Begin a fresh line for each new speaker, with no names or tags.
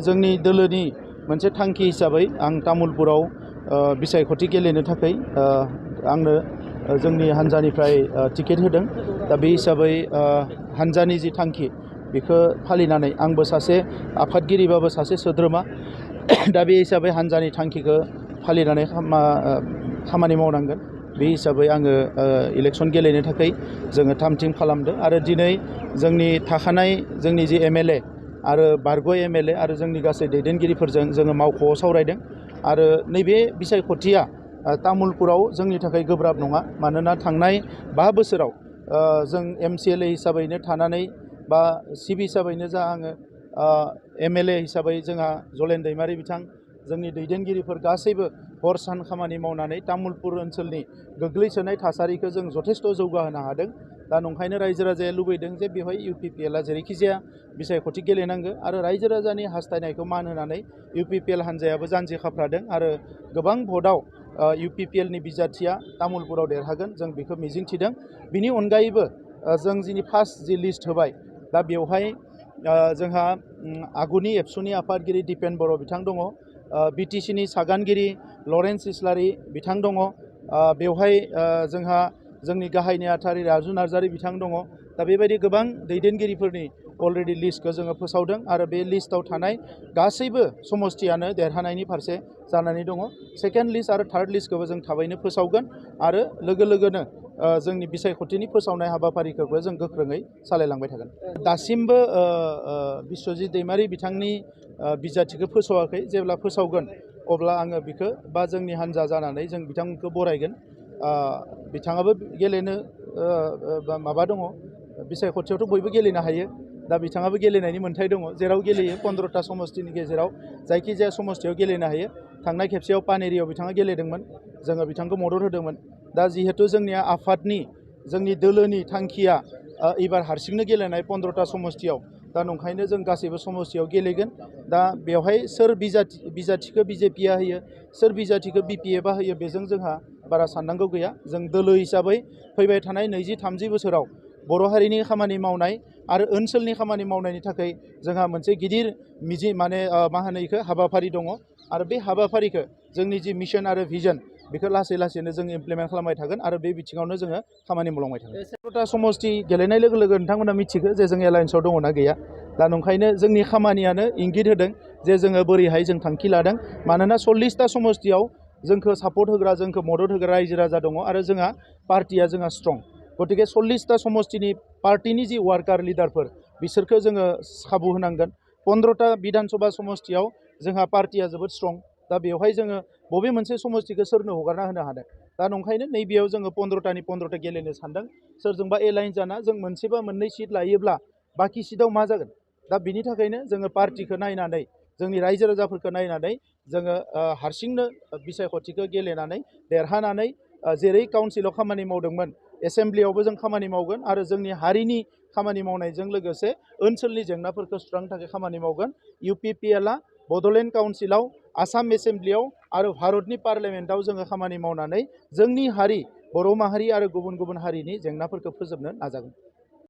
जोंनि दोलोनि मोनसे थांखि हिसाबै आं तामुलपुराव बिसायख'थि गेलेनो थाखाय आंनो जोंनि हानजानिफ्राय टिकेट होदों। दा बे हिसाबै हानजानि जि थांखि बेखौ फालिनानै आंबो सासे आफादगिरिबाबो सासे सोद्रोमा दा बे हिसाबै हानजानि थांखिखौ फालिनानै खामानि मावनांगोन। बे हिसाबै आङो इलेक्सन गेलेनो थाखाय जोङो थाम थिम खालामदों आरो दिनै जोंनि थाखानाय जोंनि जि एमएलए आरो बारग' एमएलए आरो जोंनि गासै दैदेनगिरिफोरजों जोङो मावख'आव सावरायदों आरो नैबे बिसायख'थिया तामुलपुराव जोंनि थाखाय गोब्राब नङा। मानोना थांनाय 5 बोसोराव जों एमसिएलए हिसाबैनो थानानै बा सिबि हिसाबैनो जा आङो एमएलए हिसाबै जोंहा जलेन दैमारि बिथां जोंनि दैदेनगिरिफोर गासैबो हर सान खामानि मावनानै तामुलपुर ओनसोलनि गोग्लैसोनाय थासारिखौ जों जथेस्थ' जौगाहोनो हादों। दा नंखायनो रायजो राजाया लुबैदों जे बेवहाय इउपिपिएलआ जेरैखि जाया बिसायख'थि गेलेनांगौ आरो रायजो राजानि हास्थायनायखौ मान होनानै इउपिपिएल हानजायाबो जानजि खाफ्रादों आरो गोबां भटआव इउपिपिएलनि बिजाथिया तामुलपुराव देरहागोन जों बेखौ मिजिंथिदों। बिनि अनगायैबो जों जिनि फार्स्ट जि लिस्ट होबाय दा बेवहाय जोंहा आगुनि एबसुनि आफादगिरि दिपेन बर' बिथां दङ, बिटिसिनि सागानगिरि लरेन्स इस्लारि बिथां दङ, बेवहाय जोंहा जोंनि गाहाय नेहाथारि राजु नार्जारि बिथां दङ। दा बेबायदि गोबां दैदेनगिरिफोरनि अलरेडि लिस्टखौ जोङो फोसावदों आरो बे लिस्टआव थानाय गासैबो समस्थियानो देरहानायनि फारसे जानानै दङ। सेकेन्ड लिस्ट आरो थार्ड लिस्टखौबो जों थाबैनो फोसावगोन आरो लोगो लोगोनो जोंनि बिसायख'थिनि फोसावनाय हाबाफारिखौबो जों गोख्रोङै सालायलांबाय थागोन। दासिमबो बिश्वजित दैमारि बिथांनि बिजाथिखौ फोसावाखै। जेब्ला फोसावगोन अब्ला आङो बिखौ बा जोंनि हान्जा जानानै जों बिथांखौ बरायगोन। बिथाङाबो गेलेनो माबा दङ, बिसायख'थियावथ' बयबो गेलेनो हायो। दा बिथाङाबो गेलेनायनि मोन्थाय दङ, जेराव गेलेयो 15टा समस्थिनि गेजेराव जायखिजाया समस्थियाव गेलेनो हायो। थांनाय खेबसेयाव पानेरियाव बिथाङा गेलेदोंमोन, जोङो बिथांखौ मदद होदोंमोन। दा जिहेतु जोंनिया आफादनि जोंनि दोलोनि थांखिया एबार हारसिंनो गेलेनाय 15टा समस्थियाव, दा नंखायनो जों गासैबो समस्थियाव गेलेगोन। दा बेवहाय सोर बिजाथिखौ बिजेपिआ होयो, सोर बिजाथिखौ बिपिएफआ होयो, बेजों जोंहा बारा साननांगौ गैया। जों दोलो हिसाबै फैबाय थानाय 20-30 बोसोराव बर' हारिनि खामानि मावनाय आरो ओनसोलनि खामानि मावनायनि थाखाय जोंहा मोनसे गिदिर हाबाफारि दङ आरो बे हाबाफारिखौ जोंनि जि मिशन आरो भिजन बेखौ लासै लासैनो जों इमप्लिमेन्ट खालामबाय थागोन आरो बे बिथिङावनो जोङो खामानि मावलांबाय थागोन। 15टा समस्ति गेलेनाय लोगो लोगो नोंथांमोना मिथिगौ जे जों एलायन्सआव दङ ना गैया। दा नंखायनो जोंनि खामानियानो इंगित होदों जे जोङो बोरैहाय जों थांखि लादों। मानोना 40टा समस्तियाव जोंखौ सापर्ट होग्रा, जोंखौ मदद होग्रा रायजो राजा दङ आरो जोंहा पार्टिया जोंहा स्ट्रं। गतिके 40टा समस्तिनि पार्टिनि जि वार्कार लिडारफोर बिसोरखौ जोङो खाबु होनांगोन। 15टा बिधानसभा समस्तियाव जोंहा पार्टिया जोबोद स्ट्रं। दा बेवहाय जोङो बबे मोनसे समस्तिखौ सोरनो हगारना होनो हादों। दा नंखायनो नैबेयाव जोङो 15टानि 15टा गेलेनो सानदों। सोरजोंबा एलायन्स जाना जों मोनसेबा मोननै सिट लायोब्ला बाखि सिटआव मा जागोन। दा बिनि थाखायनो जोङो पार्टिखौ नायनानै जोंनि रायजो राजाफोरखौ नायनानै जोङो हारसिंनो बिसायख'थिखौ गेलेनानै देरहानानै जेरै काउन्सिलाव खामानि मावदोंमोन एसेमब्लियावबो जों खामानि मावगोन आरो जोंनि हारिनि खामानि मावनायजों लोगोसे ओनसोलनि जेंनाफोरखौ सुस्रांनो थाखाय खामानि मावगोन। इउपिपिएलआ बड'लेण्ड काउन्सिलाव, आसाम एसेमब्लियाव आरो भारतनि पार्लियामेन्टआव जोङो खामानि मावनानै जोंनि हारि बर' माहारि आरो गुबुन गुबुन हारिनि जेंनाफोरखौ फोजोबनो नाजागोन।